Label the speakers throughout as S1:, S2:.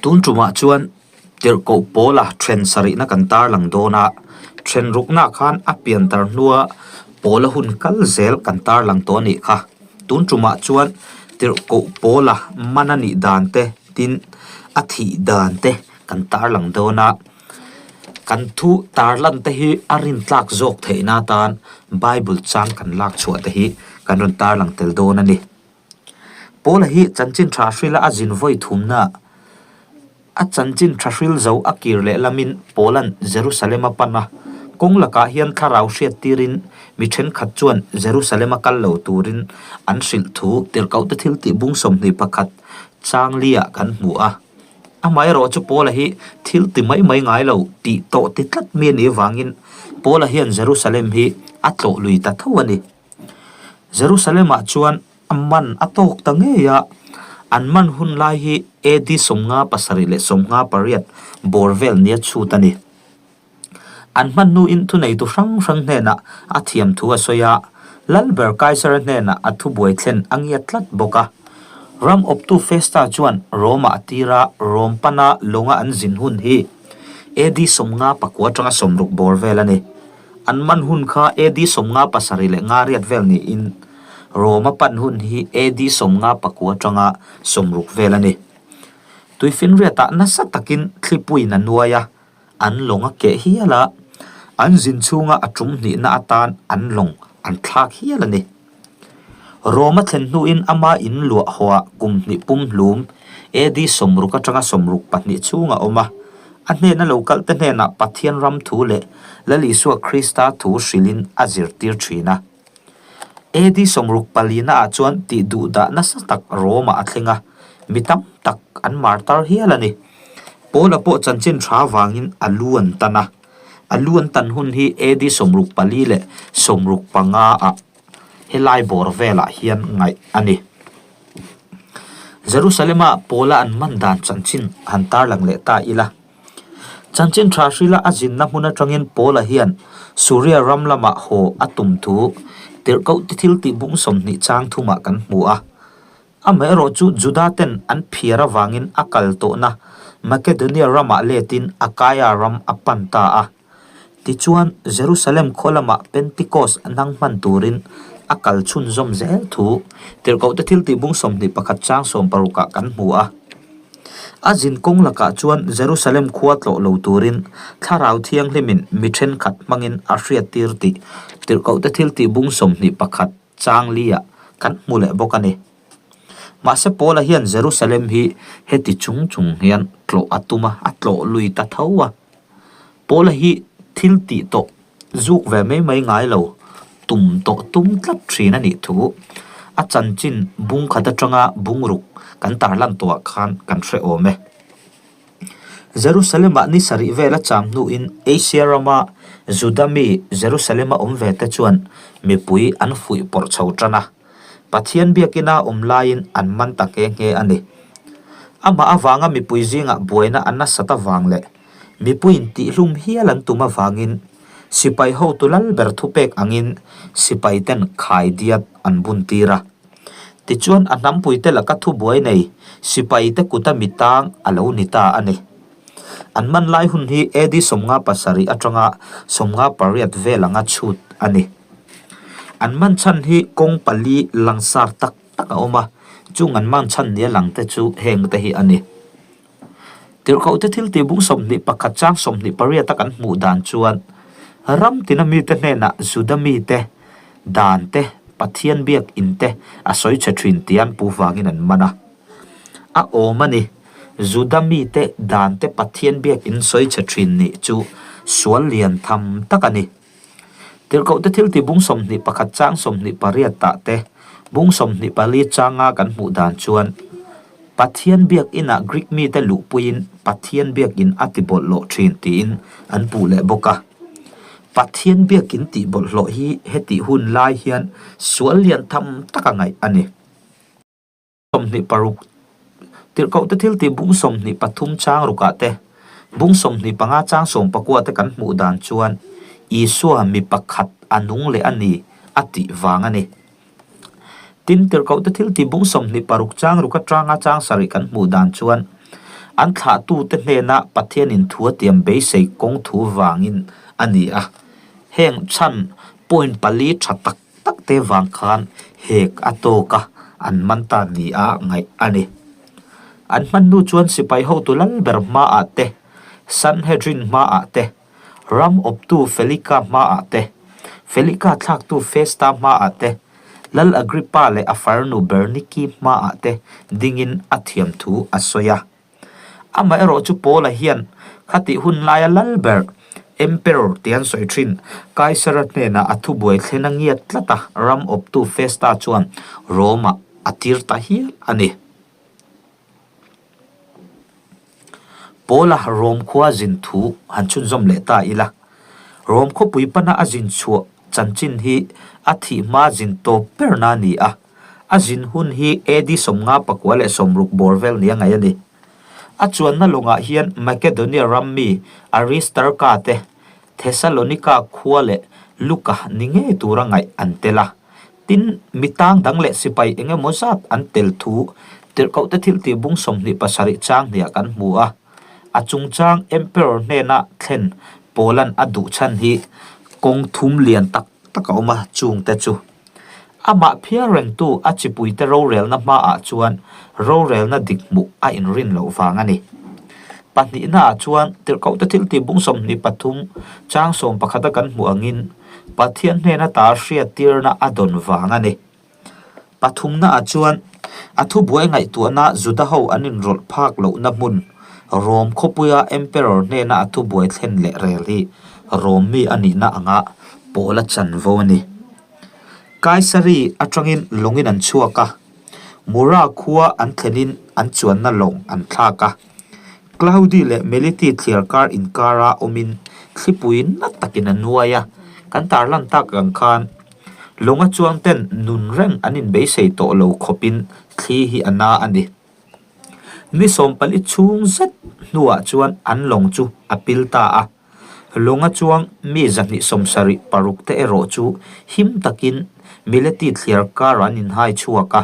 S1: Tun tumah chuan tirhkoh pawla then sarihna kan tarlang dawn a, then rukna khan a pian tar hnua pawla hun kal zel kan tarlang tawh a nih kha. Tun tumah chuan tirhkoh pawla man a nih dan te tin a thih dan te kan tarlang dawn a, kan thu tarlan te hi a rintlak zawk theihna atan Bible chang kan lak chhuah te hi kan rawn tarlang tel dawn a ni. Paula hi chanchin tha hrila a zin vawi thumna a chanchin tha hril zo a kir leh lamin Paula'n Jerusalem a pan a, kawng lakah hian thlarau hriat tirin mi thenkhat chuan Jerusalem a kal lo turin an hrilh thu tirhkohte thil tih bung 21 changli-ah kan hmu a. Amaherawh chu Paula hi thil ti mai mai ngai lo tih tawh ti tlat mi a nih avangin Paula hian Jerusalem hi a tlawh lui ta tho a ni. Jerusalem-ah chuan a man a tawk ta ngei a, an man hun lai hi AD 57 leh 58 bawr vel nia chhut a ni. An hman hnuin thuneitu hrang hrang hnenah a thiam thu a sawi a, Lalber Kaisara hnenah a thubuai thlen a ngiat tlat bawk a. Ram awptu Festa chuan Rome-ah a tir a, Rome pana lawnga an zin hun hi AD 59 atanga 60 bawr vel a ni. An man hun kha AD 57 leh nga riat vel niin Rome a pan hun hi AD 59 atanga 60 vel a ni. Tuifinriatah nasa takin thlipuiin a nuai a, an lawng a keh hial a, an zin chhunga a tum hnihna atan an lawng an thlak hial a ni. Rome a thlen hnuin ama in luah hawah kum hnih pum hlum AD 60 atanga 62 chhung a awm a. A hnena lo kal te hnenah Pathian ram thu leh Lal Isua Krista thu hrilhin a zirtir thin a. AD 64 naah chuan tih duhdah nasa tak Rome ah a thleng a, mi tam tak an martar hial a ni. Paula pawh chanchin tha vangin a lu an tan a. A lu an tan hun hi AD 64 leh 65 ah helai bawr velah hian ngaih a ni. Jerusalem-a Paula an man dan chanchin han tarlang leh ta ila. Chanchin tha hrila a zinna hmun atangin Paula hian Suria ram lamah haw a tum thu tirhkoh te thil tih bung 20 chang thumah kan hmu a. Amaherawh chu Juda ten an phiar avangin a kal tawhna Makedonia ramah letin Akaia ram a pan ta a. Tichuan, Jerusalem khaw lamah Pentecost nang hman turin a kal chhunzawm zel thu Tirhkohte thiltih bung 21 chang 60 ah kan hmu a. A zin kawng lakah chuan Jerusalem khua tlawh lo turin Thlarau Thianghlimin mi thenkhat hmangin a hriattir tih Tirhkohte thiltih bung 21 chang li-ah kan hmu leh bawk a ni. Mahse Paula hian Jerusalem hi heti chung chung hian tlawh a tum a, a tlawh lui ta tho a. Paula hi thil tih tawh zuk ve mai mai ngai lo, tum tawh tum tlat thin a nih thu a chanchin bung khat atanga bung ruk kan tarlan tawhah khan kan hre awm e. Jerusalem-ah ni sarih vel a cham hnuin Asia rama Juda mi Jerusalem-a awm ve te chuan mipui an fuih pawrh chho tan a. Pathian biakina awm laiin an man ta nghe nghe a ni. Amah avanga mipui zingah buaina a nasat avang leh mipuiin tihlum hial an tum avangin sipai hotu lal ber thupek angin sipaiten khaidiat an buntir a. Tichuan a hnampuite laka thubuai nei sipaite kuta mi tang a lo ni ta a ni. An man lai hun hi AD 57 atanga 58 vel anga chhut a ni. An man chhan hi kawng pali langsar tak tak a awm a, chung an man chhan nia lang te chu heng te hi a ni. Tirhkohte thil tih bung 21 chang 28 a kan hmuh dan chuan ram tina mite hnenah Juda mite dan te, Pathian biak in te a sawi chhe thin tih an pu vangin an man a. A awm a ni. Juda mite dan te Pathian biak in sawi chhe thin nih chu sual lian tham tak a ni. Tirhkohte thil tih bung 21 chang 28 tah te, bung 24 changa kan hmuh dan chuan Pathian biakinah Greek mite luhpuiin Pathian biakin a ti bawlhhlawh thin tiin an puh leh bawk a. Pathian biakin tih bawlhhlawh hi hetih hun lai hian sual lian tham taka ngaih a ni. 26, Tirhkohte thil tih bung 23 chang rukah te, bung 25 chang 19 te kan hmuh dan chuan Isua mi pakhat a nung leh a ni a tih vang a ni. Tin, Tirhkohte thil tih bung 26 chang ruk atanga chang sarih kan hmuh dan chuan. An thlahtute hnena Pathianin thu a tiam beisei kawng thu vangin a ni a. Heng chhan point pali tha tak tak te vang khan hek a tawk a, an man ta nia ngaih a ni. An hman hnu chuan sipai hotu lal ber hmaah te, Sanhedrin hmaah te, Ram awptu Felika hmaah te, Felika thlaktu Festa hmaah te, Lal Agrippa leh a farnu Berniki hmaah te dingin a thiam thu a sawi a. Amaherawh chu Paula hian khatih hun laia lal ber, Emperor tih an sawi thin, Kaisara hnenah a thubuai thlen a ngiat tlat a, ram awptu Festa chuan Rome-ah a tir ta hial a ni. Paula Rome khua zin thu han chhunzawm leh ta ila. Rome khawpui pana a zin chhuah chanchin hi a thih hma zin tawp berna a ni a. A zin hun hi AD 59 60 bawr vel nia ngaih a ni. A chuanna lawngah hian Makedonia ram mi Aristarka te, Thesalonika khua leh Luka ni ngei tura ngaih an tel a. Tin, mi tang dang leh sipai eng emaw zat an tel thu tirhkohte thiltih bung 27 chang hniah kan hmu a. A chungchang Emperor hnena thlen Paula'n a duh chhan hi kawng thum lian tak tak a awm a, chungte chu. Amah phiar rengtu a chipuite rorelna hmaah chuan rorelna dik hmuh a inrin loh vang a ni. Pahnihnaah chuan tirhkohte thiltih bung 23 chang 11 a kan hmuh angin Pathian hnena ta hriattirna a dawn vang a ni. Pathumnaah chuan a thubuai ngaihtuahna Juda ho an inrawlh phak lohna hmun Rom khawpuia Emperor hnena a thubuai thlen leh rel hi Rom mi a nihna anga pawl a chanvo a ni. Kaisari atangin lawngin an chhuak a, Mura khua an thlenin an chuanna lawng an thlak a. Claudi leh Meliti thliarkar inkara awmin thlipui na takin a nuai a, kan tarlan tak ang khan lawnga chuang ten nun reng an inbeisei tawh lo khawpin thli hi a na a ni. Ni 14 chhung zet hnuah chuan an lawng chu a pil ta a, lawnga chuang mi 276 te erawh chu him takin Mileti thliarkarah an inhai chhuak a.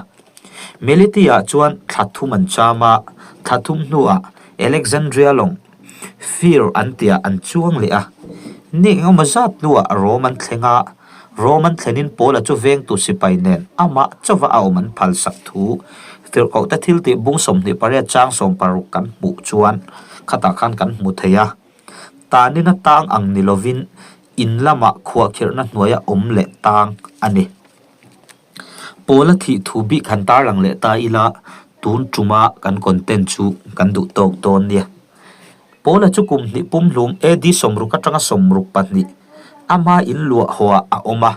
S1: Meliti-ah chuan thla thum an cham a, thla thum hnuah Alexandria lawng Fir an tihah an chuang leh a. Ni engemaw zat hnuah Rome an thleng a, Rome an thlenin Paula chu vengtu sipai nen amah chauva a awm an phalsak thu Tirhkohte thiltih bung 28 chang 60 kan hmuh chuan khatah khan kan hmu thei a. Tanina tang ang ni lovin in lamah khuahkhirhna hnuaia awm leh tang a ni. Paula thih thu bik han tarlang leh ta ila, tun tuma kan content chu kan duh tawk dawn nia. Paula chu kum hnih pumhlum AD 60 atanga 62 ama in luah hawah a awm a,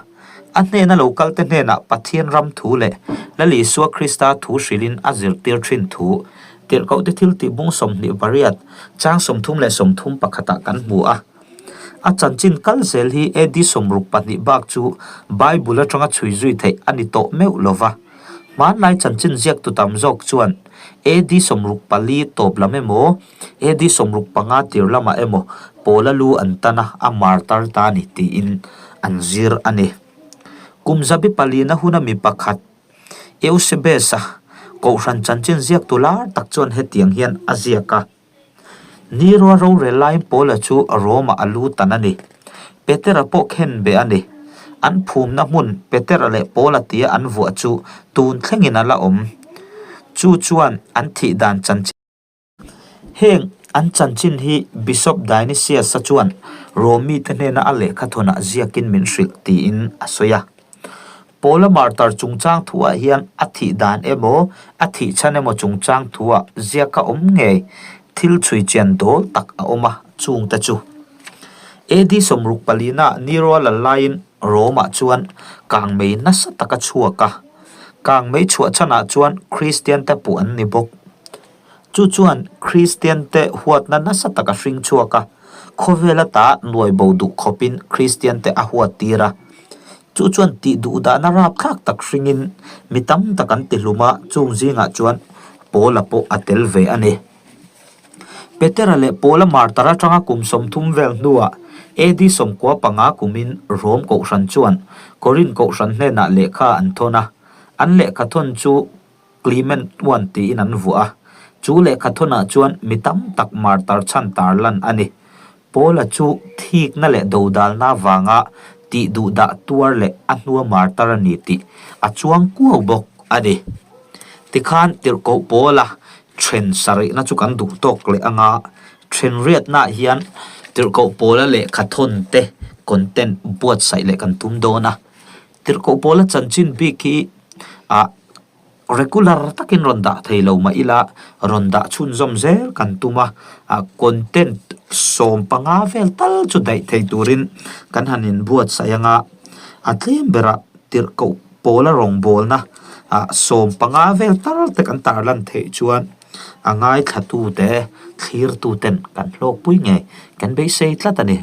S1: a hnena lo kalte hnenah Pathian ram thu leh Lal Isua Krista thu hrilhin a zirtir thin thu Tirhkohte thiltih bung 28 chang 30 leh 31 ah kan hmu a. A chanchin kal zel hi AD 62 bak chu Bible atanga chhui zui theih a ni tawh meuh lo va. Hmanlai chanchin ziaktu tam zawk chuan AD 64 tawp lam emaw, AD 65 tir lamah emaw Paula lu an tan a, a martar ta a ni tiin an zir a ni. Kum zabi palina huna mi pakhat Eusebius-a kohhran chanchin ziaktu lar tak chuan hetiang hian a ziak a. Nero-a rorel laiin Paula chu Rome-ah a lu tan a ni. Petera pawh khen be a ni. An phumna hmun Petera leh Paula tia an vuah chu tun thlengin a la awm. Chu chuan an thih dan chanchin. Heng an chanchin hi Bishop Dionysius-a chuan Rome mite hnena a lehkhathawnah ziakin min hrilh tiin a sawi a. Paula martar chungchang thuah hian a thih dan emaw, a thih chhan emaw chungchang thuah ziaka awm ngei thil chhui chian dawl tak a awm a, chungte chu. AD 64 na Nero-a lal laiin Rome-ah chuan kangmei nasa tak a chhuak a, kangmei chhuah chhanah chuan Kristiante puh an ni bawk. Chu chuan Kristiante huatna nasa tak a hring chhuak a, khawvel ata nuai bo duh khawpin Kristiante a huat tir a. Chu chuan tih duh dahna rapthlak tak hringin mi tam tak an ti hlum a, chung zingah chuan Paula pawh a tel ve a ni. Petera leh Paula martar atanga kum 30 vel hnuah AD 95 kumin Rom kohhran chuan Korinth kohhran hnenah lehkha an thawn a, an lehkha thawn chu Clement I tiin an vuah a. Chu lehkhathawnah chuan mi tam tak martar chhan tarlan a ni. Paula chu thikna leh dodalna vanga tih duhdah tuar leh a hnua martar a ni tih a chuang kuau bawk a ni. Tikhan tirhkoh Paula then sarihna chu kan duh tawk leh anga then riatnaah hian tirhkoh Paula lehkhathawn te content buatsaih leh kan tum dawn a. Tirhkoh Paula chanchin bik hi ah. Regular takin rawn dah thei lo mah ila, rawn dah chhunzawm zel kan tum a, content 15 vel tal chu daih thei turin kan han inbuatsaih ang a, a tlem berah tirhkoh pawla rawngbawlna 15 vel tal te kan tarlan theih chuan a ngaithlatute, thlirtuten kan hlawkpui ngei kan beisei tlat a ni.